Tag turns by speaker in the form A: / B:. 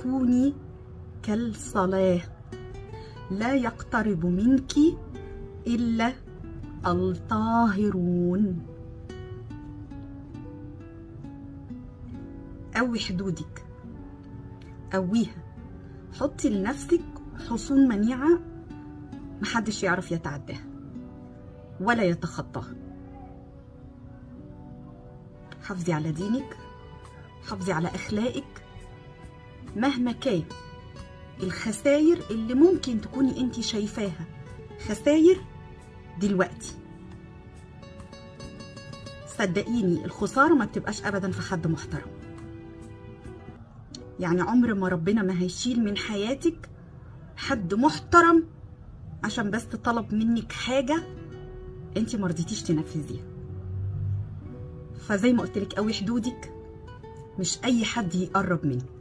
A: كوني كالصلاة، لا يقترب منك إلا الطاهرون. قوي حدودك، قويها، حطي لنفسك حصون منيعة محدش يعرف يتعداها ولا يتخطاها. حافظي على دينك، حافظي على أخلاقك، مهما كان الخسائر اللي ممكن تكوني انت شايفاها خسائر دلوقتي، صدقيني الخسارة ما بتبقاش أبدا في حد محترم. يعني عمر ما ربنا ما هيشيل من حياتك حد محترم عشان بس طلب منك حاجة انت ما رضيتيش تنفذيها. فزي ما قلت لك، قوي حدودك، مش اي حد يقرب منك.